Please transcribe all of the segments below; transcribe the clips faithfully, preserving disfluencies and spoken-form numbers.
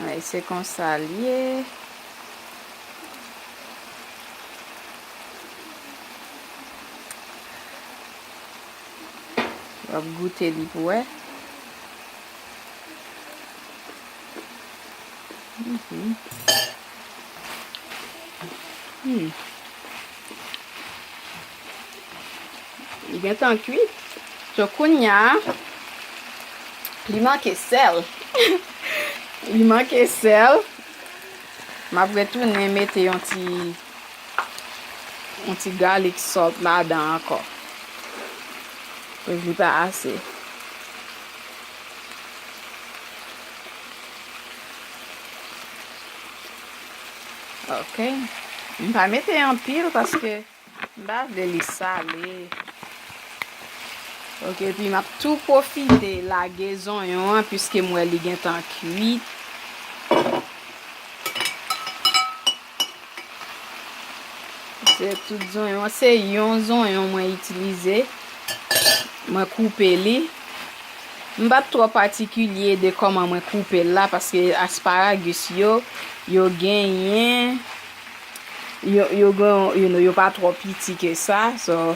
Ay, se konsa l ye. W ap goute li pou wè. Mhm. Hmm. Li gentan kwit. So, kounye a, li manke sèl. Li manke sèl. M ap retounen mete yon ti, yon ti garlic salt ladan ankò. Koz li pa ase. Ok. M pa mete anpil paske m pa vle li sale. Ok, epi m ap tou pwofite lage zonyon an, piske m wè li gentan kwit. Se tout zonyon, se yon zonyon mwen itilize. Mwen koupe li. M pa t twò patikilye de kòman mwen koupe l la, paske asparagus yo, yo genyen, yo, yo gen, you know, yo pa twò piti ke sa. So,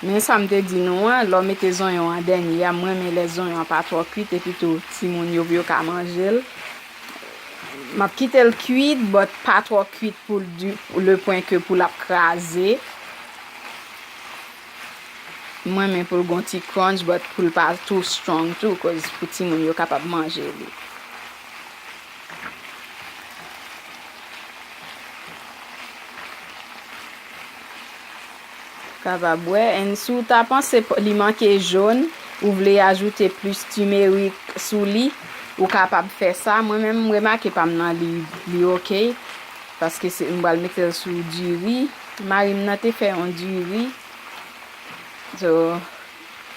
men sa m te di nou an, lè w mete zonyon an dènye a, m renmen lè zonyon an pa twò kwit, epi tou, timoun yo, pou yo ka manje l. M ap kite l kwit, but pa twò kwit pou l di, le pwen ke pou l ap kraze. Mwen, men pou l gon ti crunch, but pou l pa too strong tou, cause pou timoun yo kapab manje li. Kapab wè, and si w ta panse p-, li manke jòn, ou vle ajoute plis timerik sou li, ou kapab fè sa. Mwen menm, m remake pa m nan li, li ok, paske se, m pral mete l sou diri. Mari m nan te fè yon diri. So,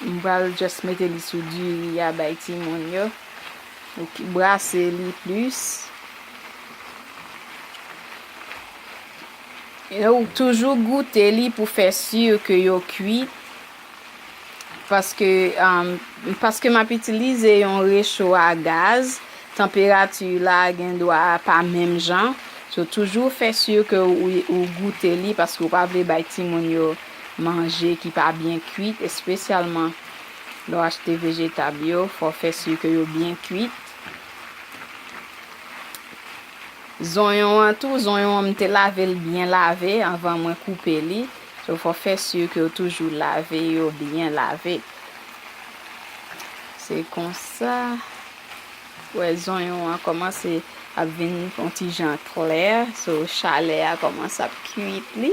m pral just mete li sou diri a bay timoun yo. Ok, brase li plis. Ou toujou goute li pou fè si ke yo kwit. Paske, um, paske m ap itilize yon recho a gaz, tanperati la gen dwa pa menm jan. So, toujou fè si ke ou, ou goute li, paske ou pa vle bay timoun yo manje ki pa byen kwit, espesyalman lè w achte vejetab yo, fò w fè si ke yo byen kwit. Zonyon an tou, zonyon an m te lave l byen lave anvan mwen koupe li. So, fò fè si ke w toujou lave yo byen lave. Se konsa. Wè, zonyon an kòmanse ap vin yon ti jan klè. So, chalè a kòmanse ap kwit li.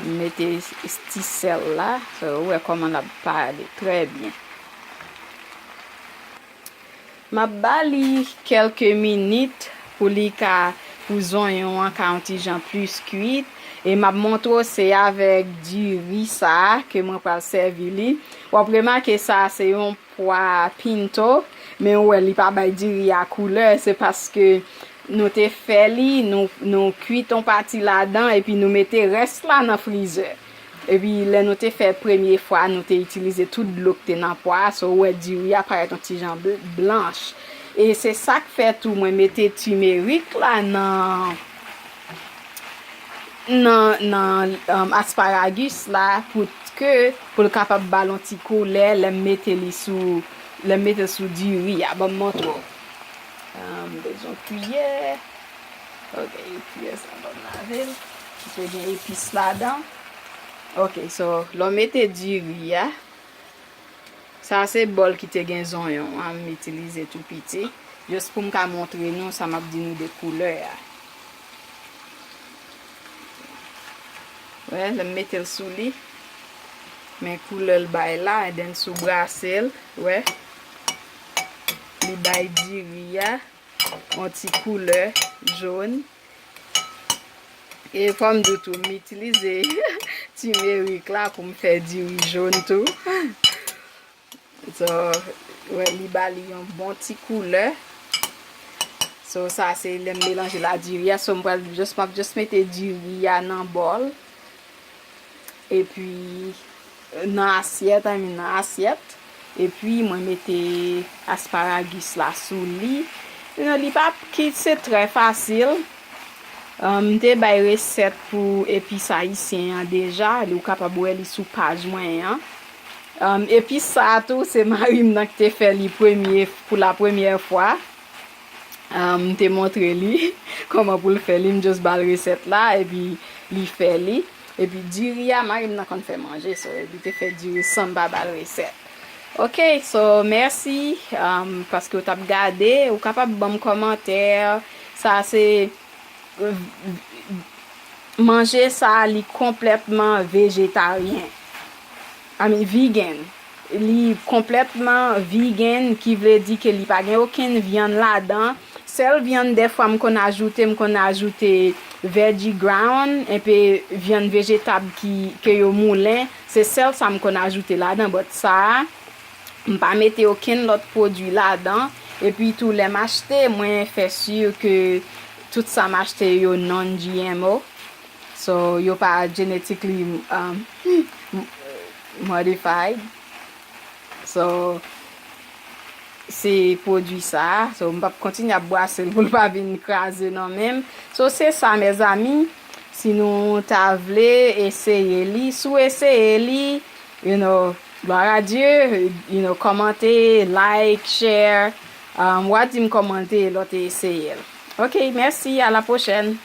M mete s-, ti sèl la. So, ou wè kòman l ap pale trè byen. M ap ba li kèlke minit pou li ka, pou zonyon an ka yon ti jan plis kwit. E m ap montre w se avèk diri sa a ke mwen pral sèvi li. W ap remake sa a se yon pwa pinto, men ou wè li pa bay diri a koulè, se paske nou te fè li, nou, nou kwit yon pati ladan, epi nou mete rès la nan frizè. Epi lè nou te fè premye fwa, nou te itilize tout dlo k te nan pwa a, so ou wè diri a parèt yon ti jan bl-, blanch. E se sa k fè tou mwen mete timerik la nan, nan, nan, um, asparagus la pou ke, pou l kapab ba l yon ti koulè lè m mete li sou, lè m mete l sou diri a. Ban m montre w. Um, bezwen kiyè. Ok, kiyè sa ban m lave l. Paske gen epis ladan. Ok, so, lè w mete diri a, sa se bòl ki te gen zonyon an, m itilize tou piti. Jis pou m ka montre nou sa m ap di nou de koulè a. Wè, lè m mete l sou li. Men koulè l bay la, and then si w brase l, wè. Li bay diri a yon ti koulè jòn. E fò m di w tou, m itilize timerik la pou m fè diri jòn tou. So, wè, li ba li yon bon ti koulè. So, sa se lè m melanje la diri a. So, m pral just, m ap just mete diri a nan bòl. Epi, nan asyèt, I mean, nan asyèt. Epi, mwen mete asparagus la sou li. Sinon, li pa ki se trè fasil. Um, m te bay resèt pou epis ayisyen an deja. Ou kapab wè li sou paj mwen an. Um, epis sa a tou, se mari m nan ki te fè li premye, pou la premyè fwa. Um, m te montre li kòman pou l fè li. M just ba l resèt la, epi li fè li. Epi diri a, mari m nan konn fè manje, so li te fè diri san m pa ba l resèt. Ok, so mèsi, um, paske w t ap gade. Ou kapab ban m kòmantè. Sa se, manje sa a, li konplètman vejetaryen. I mean, vegan. Li konplètman vegan, ki vle di ke li pa gen okenn vyann ladan. Sèl vyann dèfwa m konn ajoute, m konn ajoute veggie ground, enpe vyann vejetab ki, ke yo moulen. Se sèl sa m konn ajoute ladan, but sa a, m pa mete okenn lòt pwodui ladan. Epi tou, lè m achte, mwen fè si ke tout sa m achte yo non-G M O. So, yo pa genetically, um, modified. So, se pwodui sa. So, m p ap kontinye ap bwase l pou l pa vin kraze nan men m. So, se sa, mezanmi. Si nou ta vle eseye li, si w eseye li, you know, gloire à Dieu, you know, kòmante, like, share. Um, w a di m kòman l te ye lè w te eseye l. Ok, mèsi, à la prochaine.